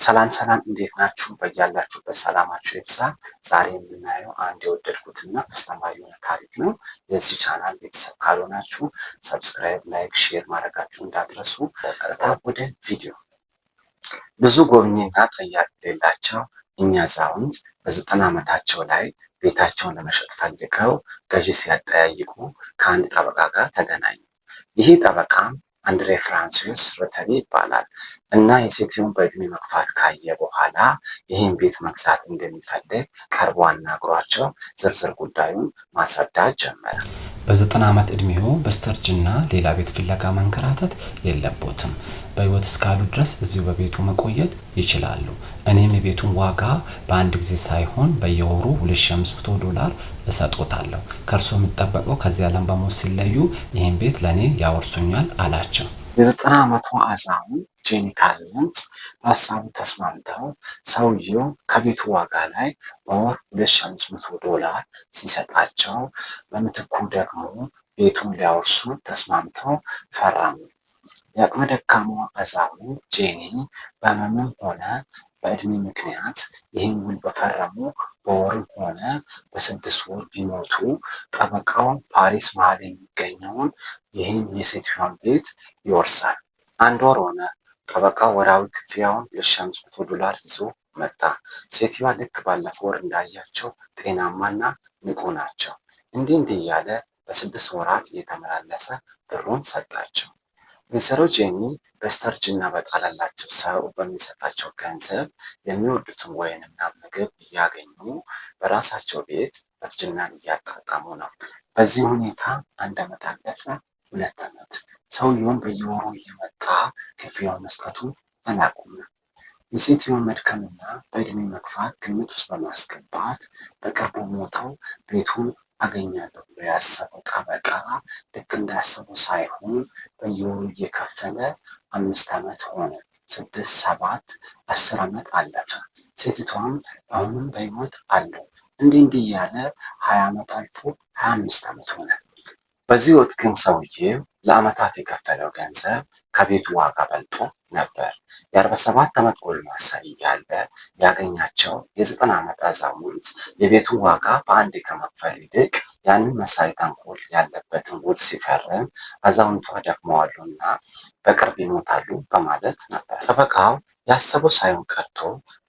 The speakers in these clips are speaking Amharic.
ሰላም ሰላም፣ እንዴት ናችሁ? በያላችሁበት ሰላማችሁ ይብዛ። ዛሬ የምናየው አንድ የወደድኩትና አስተማሪ የሆነ ታሪክ ነው። የዚህ ቻናል ቤተሰብ ካልሆናችሁ subscribe፣ like፣ share ማድረጋችሁ እንዳትረሱ። ቀጥታ ወደ ቪዲዮ። ብዙ ጎብኚና ጠያቂ የሌላቸው እኚህ አዛውንት በ90 ዓመታቸው ላይ ቤታቸውን ለመሸጥ ፈልገው ገዢ ሲያጠያይቁ ከአንድ ጠበቃ ጋር ተገናኙ። ይህ ጠበቃም አንድሬ ፍራንሲስ ሮተሪ ይባላል እና የሴትዮን በእድሜ መግፋት ካየ በኋላ ይህን ቤት መግዛት እንደሚፈልግ ቀርቦ አናግሯቸው ዝርዝር ጉዳዩን ማስረዳት ጀመረ። በ90 ዓመት ዕድሜዎ በስተርጅና ሌላ ቤት ፍለጋ መንከራተት የለቦትም። በሕይወት እስካሉ ድረስ እዚሁ በቤቱ መቆየት ይችላሉ። እኔም የቤቱን ዋጋ በአንድ ጊዜ ሳይሆን በየወሩ 2500 ዶላር እሰጦታለሁ። ከእርስዎ የሚጠበቀው ከዚህ ዓለም በሞት ሲለዩ ይህን ቤት ለእኔ ያወርሱኛል አላቸው። የ90 ዓመቷ አዛውንት ጄኒ ካርመንት በሀሳቡ ተስማምተው ሰውየው ከቤቱ ዋጋ ላይ በወር 2500 ዶላር ሲሰጣቸው በምትኩ ደግሞ ቤቱን ሊያወርሱ ተስማምተው ፈረሙ። የአቅመ ደካማዋ አዛውንት ጄኒ በሕመምም ሆነ በዕድሜ ምክንያት ይህን ውል በፈረሙ በወርም ሆነ በ6 ወር ቢሞቱ ጠበቃው ፓሪስ መሃል የሚገኘውን ይህን የሴትዮዋን ቤት ይወርሳል። አንድ ወር ሆነ። ጠበቃው ወርሃዊ ክፍያውን 2500 ዶላር ይዞ መጣ። ሴትዮዋ ልክ ባለፈው ወር እንዳያቸው ጤናማና ንቁ ናቸው። እንዲህ እንዲህ እያለ በ6 ወራት እየተመላለሰ ብሩን ሰጣቸው። ወይዘሮ ጄኒ በስተርጅና በጣለላቸው ሰው በሚሰጣቸው ገንዘብ የሚወዱትን ወይንና ምግብ እያገኙ በራሳቸው ቤት እርጅናን እያጣጣሙ ነው። በዚህ ሁኔታ አንድ ዓመት አለፈ፣ 2 ዓመት። ሰውየውን በየወሩ እየመጣ ክፍያውን መስጠቱ አላቆመም። የሴትዮዋን መድከምና በእድሜ መግፋት ግምት ውስጥ በማስገባት በቅርቡ ሞተው ቤቱን አገኛለሁ ብሎ ያሰበው ጠበቃ ልክ እንዳሰበው ሳይሆን በየወሩ እየከፈለ 5 ዓመት ሆነ፣ 6፣ 7፣ 10 ዓመት አለፈ። ሴቲቷም አሁንም በሕይወት አሉ። እንዲህ እንዲህ እያለ 20 ዓመት አልፎ 25 ዓመት ሆነ። በዚህ ወቅት ግን ሰውዬው ለዓመታት የከፈለው ገንዘብ ከቤቱ ዋጋ በልጦ ነበር። የ47 ዓመት ጎልማሳ እያለ ያገኛቸው የ90 ዓመት አዛውንት የቤቱን ዋጋ በአንዴ ከመክፈል ይልቅ ያንን መሳይ ተንኮል ያለበትን ውል ሲፈርም አዛውንቷ ደክመዋልና በቅርብ ይሞታሉ በማለት ነበር። ጠበቃው ያሰበው ሳይሆን ቀርቶ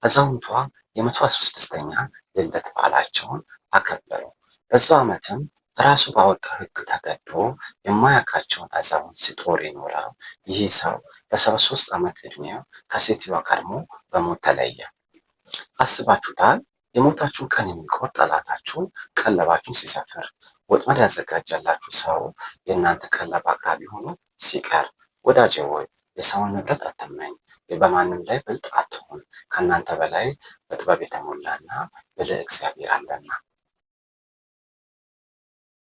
አዛውንቷ የ116ኛ የልደት በዓላቸውን አከበሩ። በዛው ዓመትም ራሱ ባወጣው ሕግ ተገዶ የማያውቃቸውን አዛውንት ሲጦር የኖረው ይህ ሰው በ73 ዓመት ዕድሜው ከሴትዮዋ ቀድሞ በሞት ተለየ። አስባችሁታል? የሞታችሁን ቀን የሚቆርጥ ጠላታችሁ ቀለባችሁን ሲሰፍር፣ ወጥመድ ያዘጋጀላችሁ ሰው የእናንተ ቀለብ አቅራቢ ሆኖ ሲቀር። ወዳጄ ሆይ የሰውን ንብረት አትመኝ፣ በማንም ላይ ብልጥ አትሁን፣ ከእናንተ በላይ በጥበብ የተሞላና ብልህ እግዚአብሔር አለና።